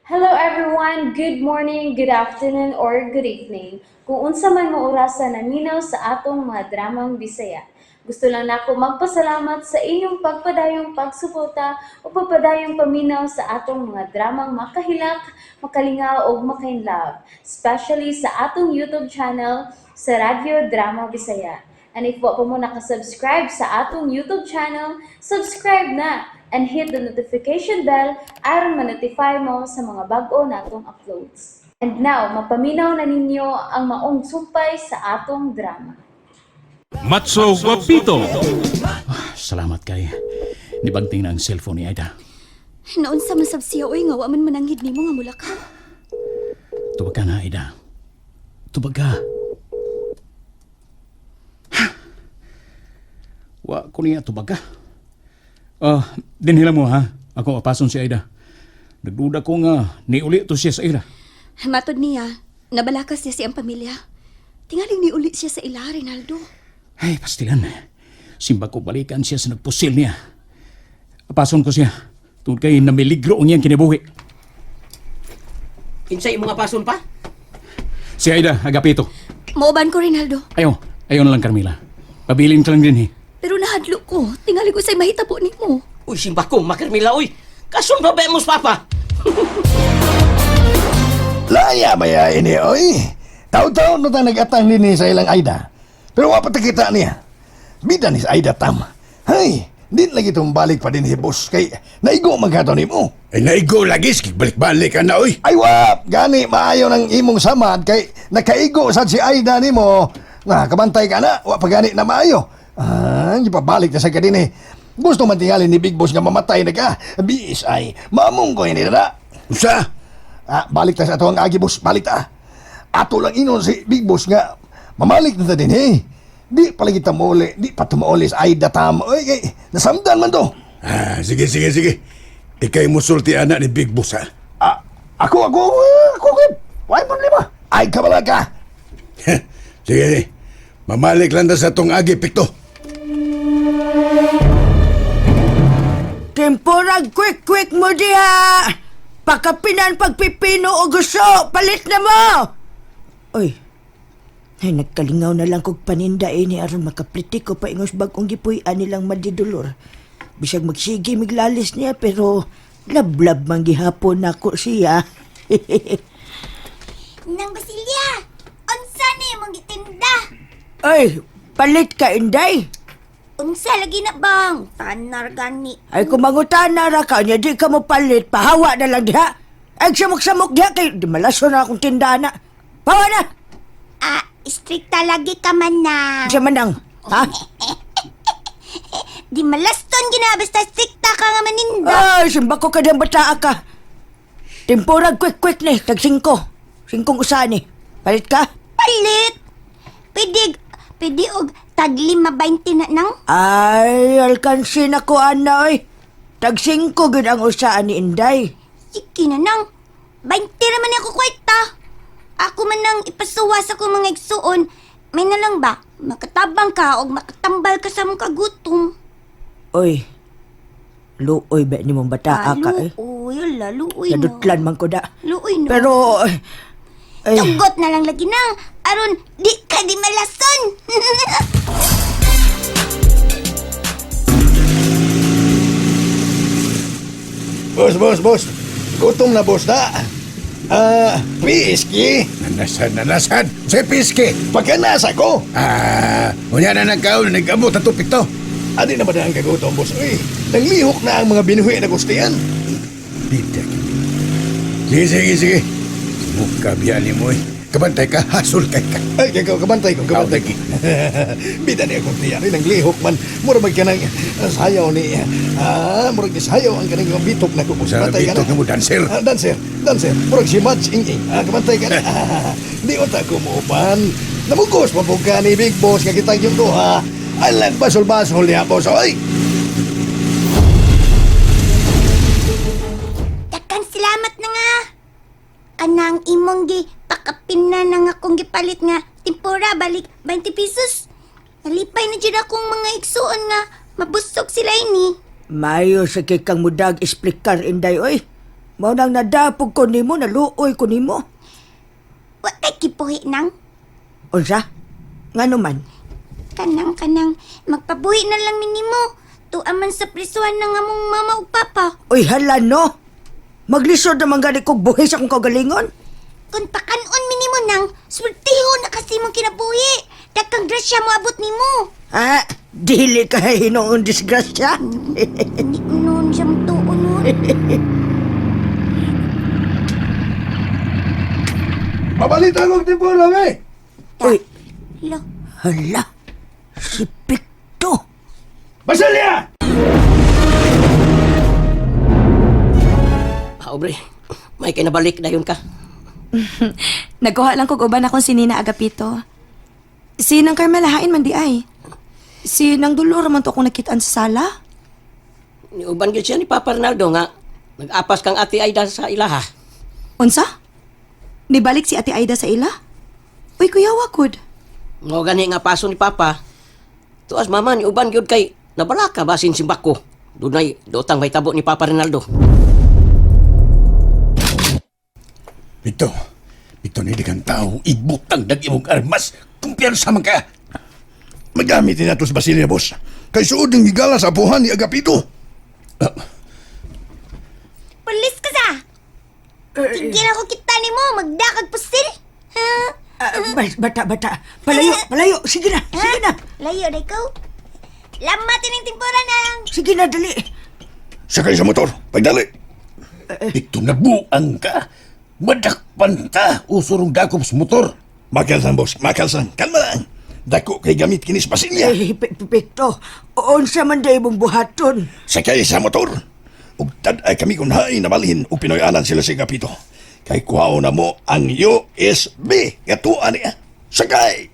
Hello everyone! Good morning, good afternoon, or good evening. Kung unsa man mo orasa naminaw sa atong mga dramang Bisaya. Gusto lang nako magpasalamat sa inyong pagpadayong pagsuporta o pagpadayong paminaw sa atong mga dramang makahilak, makalingaw ug makainlove, especially sa atong YouTube channel sa Radyo Drama Bisaya. And if wa pa mo nakasubscribe sa atong YouTube channel, subscribe na and hit the notification bell aron ma-notify mo sa mga bag-o natong uploads. And now, mapaminaw na ninyo ang maong sumpay sa atong drama. Matso Guapito. Salamat kay nibangting na ang cellphone ni Aida. Naunsa man sab siya oy nga wa man mananghid nimo nga mula ka. Tubag ka na, Aida. Tubag ka. Wa ko niya tubag ka. Ah, dinhila mo ha. Ako apason si Aida. Nagduda ko nga niuli to siya sa ila. Matod niya, nabalakas niya siyang pamilya. Tingaling niuli siya sa ila, Rinaldo. Ay, pastilan. Simba ko balikan siya sa nagpusil niya. Apason ko siya. Tungod kay namiligro ang iyang kinabuhi. Kinsay imong apason pa? Si Aida, agapito. Mauban ko, Rinaldo. Ayaw, ayaw na lang, Carmela. Pabilin ka lang din eh. Pero nahadlo ko. Tingali ko sa'y mahitabo nimo. Uy, simba ko, makarmila, uy. Kasun ba ba mo papa? Laya ba ya ini, oy? Taon-taon na tang nag-atang din sa ilang Aida. Pero wa pa ta kita niya. Bida ni sa Aida tam. Hay, din lagi itong balik pa din hibos kay naigo man kato nimo. Ay, naigo lagi, sige, balik-balik ka na, oy. Ay wa, gani maayo ng imong samad kay nakaigo sad si Aida nimo. Na kabantay ka na, wa pa gani na maayo. Ah, pabalik na sa ka din eh. Gusto man tingali ni Big Boss nga mamatay na ka. Biis ay, mamong ko ini na. Usa? Ah, balik ta sa ato ang agi boss, balik ta. Ato lang inon si Big Boss nga mamalik na ta din eh. Di pala kita muli, di pa tumuuli sa Aida tam. Oy, ay, nasamdan man to. Ah, sige, sige, sige. Ikay musulti anak ni Big Boss, ha? Ah, ako, ako, ako, ako. Why problema? Ay, kabala ka. Sige, mamalik lang ta sa tong agi, Pikto. Tempurag quick quick mo diha. Pakapinan pagpipino o gusto, palit na mo. Oy. Ay, nagkalingaw na lang kog paninda ini aron makapliti ko paingos bagong gipuy-an nilang madidulor. Bisag magsige miglalis niya pero lablab man gihapon nako siya. Nang Basilia, unsa ni imong gitinda? Ay, palit ka inday. Unsa lagi na bang? Tanar gani. Ay kumangutana ra ka niya di ka mo palit pahawa na lang diha. Ay samok-samok diha kay di malaso na akong tinda na. Pahawa na. Ah, strikta lagi ka man na. Siya manang. Ha? Di malaston gina basta strikta ka nga maninda. Ay, simba ko ka diyang bataa ka. Tempurag quick quick ni, tag singko. Singkong usa ni. Palit ka? Palit. Pwede pwede og tag 5.20 na nang. Ay, alkansin ako, ana, oy. Tag singko gud ang usa ni Inday. Sige na nang. 20 naman ako kwarta. Ako man nang ipasuwa sa akong mga igsuon. May na lang ba? Makatabang ka og makatambal ka sa mong kagutom. Oy, luoy ba ni mong bataa ka, eh? Luoy, ala, luoy no. Nadutlan man ko da. Luoy no. Pero, ay, Tugot na lang lagi nang. Aron, di ka di malason. Boss, boss, boss. Gutom na boss na. Ah, piski. Nanasan, nanasan. Sa piske. Pagkanasa ko. Ah, unya na nagkaon, nag-abot na to, Pikto. Adi na ba na ang kagutom, boss? Uy, nanglihok na ang mga binuhi na gustian. Bida, kini. Sige, sige, sige. Muka biya ni mo, eh. Kabantay ka, hasol kay ka. Ay, kay kabantay ko, kabantay ko. Bida ni akong tiyan, nanglihok man. Mura mag kanang sayaw ni, ah, murag ni sayaw ang kanang bitok na ko. Sa Kabantay ka bitok na. na mo, dancer. Ah, dancer, dancer. Murag si Mads Ing-ing. Ah, kabantay ka na. Di unta ko muuban. Namugos pa po ka ni Big Boss nga kitang yung duha. Alang basol-basol niya, boss. Oy! Dakan salamat na nga. Kanang imong gi pakapin na nang akong gipalit nga tempura balik 20 pesos. Nalipay na jud akong mga igsuon nga mabusog sila ini. mayo sa kay kang mudag esplikar, Inday, oy. Mao nang nadapog ko nimo, naluoy ko nimo. Wa kay kipuhi nang. Unsa? Ngano man? Kanang kanang magpabuhi na lang mi nimo. Tuwa man sa prisuhan ng among mama ug papa. Uy, hala no. Maglisod naman gani kog buhi sa akong kaugalingon. Kung pakanon mi nimo nang, sultiho na kasi mong kinabuhi. Dakang grasya mo abot nimo. Ah, dili ka hinuon disgrasya. Hindi ko noon siya matuo noon. Pabalita kong timpura, eh. Uy, Lo, hala. Si Picto. Basilia! Ah, Aubrey, may kinabalik na yun ka. Nagkuha lang kog uban akong si Nina Agapito. Si Nang Carmela hain man di ay. Si Nang Dolor man to akong nakitaan sa sala. Niuban gyud siya ni Papa Ronaldo nga nag-apas kang Ate Aida sa ilaha. Unsa? Nibalik si Ate Aida sa ila? Uy, kuya wakod. Mao gani nga paso ni Papa. Tuas mama niuban gyud kay nabalaka basin simbako. Dunay dotang may tabo ni Papa Ronaldo. Ito, ito ni kang tao, ibutang dag imong armas, kumpiyansa man ka. Magamit din nato sa Basilia, boss. Kay suod ng higala sa apuhan ni Agapito. Ah, pulis ka sa! Tigil ako kita nimo, magdakag pusil. Ha? Ah, bata, bata. Palayo, palayo. Sige na, sige na. Layo na ikaw. Lama tining timpura nang. Sige na, dali. Sakay sa motor, pagdali. Ito nabuang ka. Madakpan ta, usurong dakop sa motor. Makalsan, boss, makalsan. Kalma lang. Dako kay gamit kinis Basilia. Eh, Picto, unsa man day mong buhaton? Sakay sa motor. Ug tad-ay kami kung hain na balhin ug Pinoy-anan sila si Agapito. Kay kuhaon na mo ang USB. Gatuan niya. Sakay!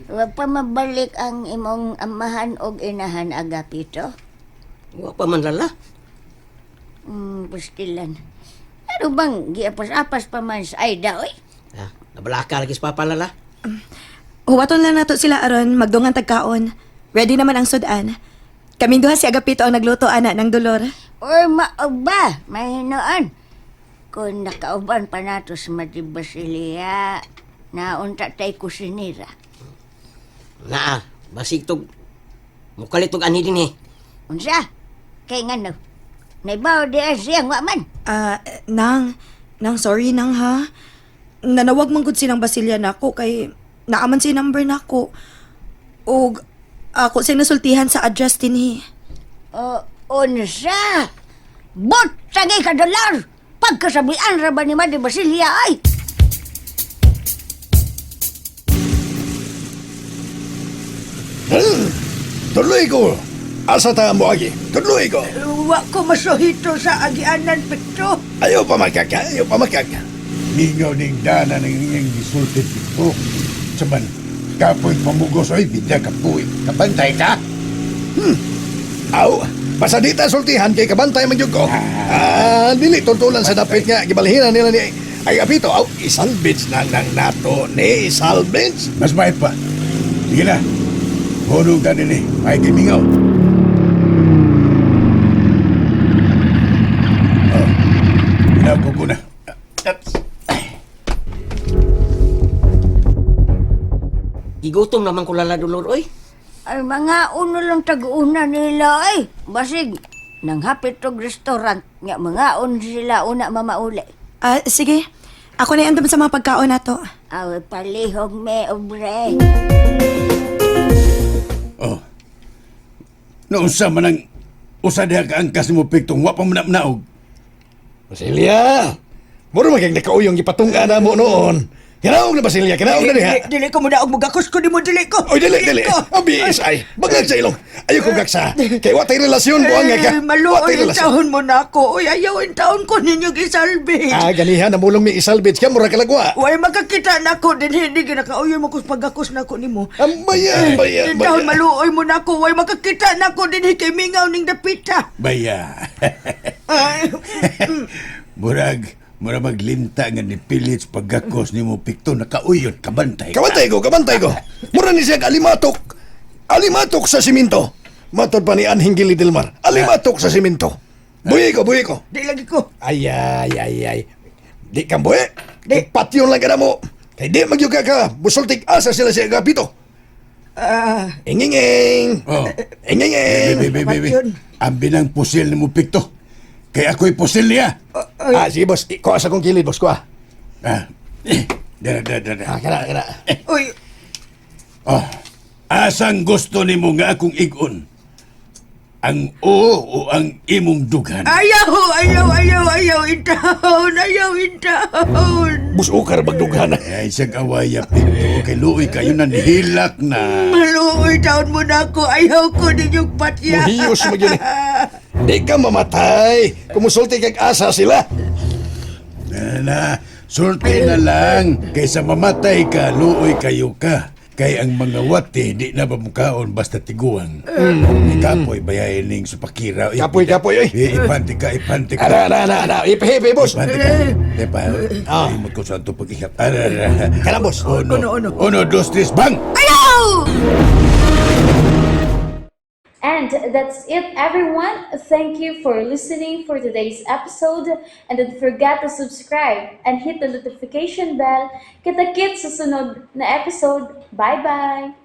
Wa pa mabalik ang imong amahan og inahan, Agapito. Wa pa man lala. Pustilan. Ano bang giapas-apas pa man sa Aida, oy? Ah, nabalaka lagi sa Papa lala. Huwaton lang nato sila aron magdungan tagkaon. Ready naman ang sudan. Kaming duha si Agapito ang nagluto ana ng Dolor. Or maoba, mahinoon. Kung nakauban pa nato sa Mati Basilia, naunta tay kusinira. Naa, basig tog mukalit tog ani din eh. Unsa? Kay nga no, naibaw di ay siyang wa man. Ah, nang, nang sorry nang ha. Nanawag man gud silang Basilia nako kay naaman si number nako. Og ako siyang nasultihan sa address dinhi. O, unsa? Bot, sagay ka dolar! Pagkasabian ra ba ni Madi Basilia ay? Tuloy ko. Asa ta mo agi? Tuloy ko. Wa ko masuhito sa agianan, Picto. Ayaw pa makaka, ayaw pa makaka. Mingaw ning dana ng iyang gisulti dito. Saman, kapoy pamugos, oy, bida kapoy. Kabantay ka? Aw, basta di ta sultihan kay kabantay man jud ko. Ah, dili tuntulan sa dapit nga gibalhinan nila ni ay apito. Aw, isalvage na lang nato ni isalvage. Mas may pa. Sige na. Hunong ka din eh. Ay, kimingaw. Oh, Pinako ko na. Gigutom naman ko lala Dolor oy. Ay, mga uno lang tag-una nila ay. Basig, nang hapit og restaurant, nga mga sila una mamauli. Ah, sige. Ako na andam sa mga pagkaon nato. Aw, palihog me, obre. Oh. Noon sa man ang usa diha ka angkas nimo piktong wa pa man naog. Basilia, muro man kay nakauyong gipatungga na mo noon. Kinaog na Basilia, kinaog na diha. Dili, dili ko mo daog mugakos ko nimo, dili ko. Oy, dili, dili. ko. Ang biis ay. Baglag sa ilong. Ayaw ko gaksa. Kay wa tay relasyon buang nga ka. Eh, Wa tay maluoy ang relasyon. taon mo na ako. Uy, ayaw ang taon ko ninyo gisalvage. Ah, ganihan namulong mi isalvage ka mura kalagwa. Way makakita na ako din hindi ginakauyon mo kus pagakos na ako nimo. Ambaya, ambaya, Din taon ambaya. maluoy mo na ako. Way makakita na ako din kay mingaw ning dapita. Baya. Ay, Murag murag maglinta nga ni pilit pagkakos nimo pikto nakauyon kabantay. ka. Kabantay ko, kabantay ko. Mura ni siya alimatok. Alimatok sa siminto. Matod pa ni Anhing Gili Delmar. Alimatok sa simento. Buhi ko, buhi ko. Di lagi ko. Ay, ay, ay, ay. Di kang buhi. Di. Patyon lang ka na mo. Kay di magyuka ka. Musultik asa sila siya gapito. Ah, Inginging. Oh. Inginging. Be, be, be, be. Patyon. Ambi ng pusil ni mo pikto. Kay ako'y pusil niya. Ah, sige, boss. Kuha sa kong kilid, boss. Kuha. Ah. Eh, dara, dara, dara. Ah, kana, kana. uy, Oh. Asang gusto nimo nga akong igon? Ang oo o ang imong dughan? ayaw, ayaw, ayaw, ayaw, intahon, ayaw, intahon. Boss, ukar bagdughan. Ay, siyang awaya, Pikto. Kay luoy kayo na nihilak na. Maluoy taon mo na ako, ayaw ko ninyong patya. Muhiyos mo yun eh. Di ka mamatay. Kumusulti kag asa sila. Na, na, sulti na lang. Kaysa mamatay ka, luoy kayo ka. Kay ang mga wati, di na mamukaon basta tiguan. Mm. Kapoy, bayain ning supakira. Kapoy, kapoy, oy. Eh, ipante ka, ipante ka. Ara, ara, ara, ara. Ipihipi, boss. Ipante ka. Di pa, imot ko sa ato pag-ihap. Ara, ara. Kana, boss. Uno, Uno, uno. uno, dos, tres, bang! Ayaw! And that's it, everyone. Thank you for listening for today's episode. And don't forget to subscribe and hit the notification bell. Kita-kits sa sunod na episode. Bye-bye!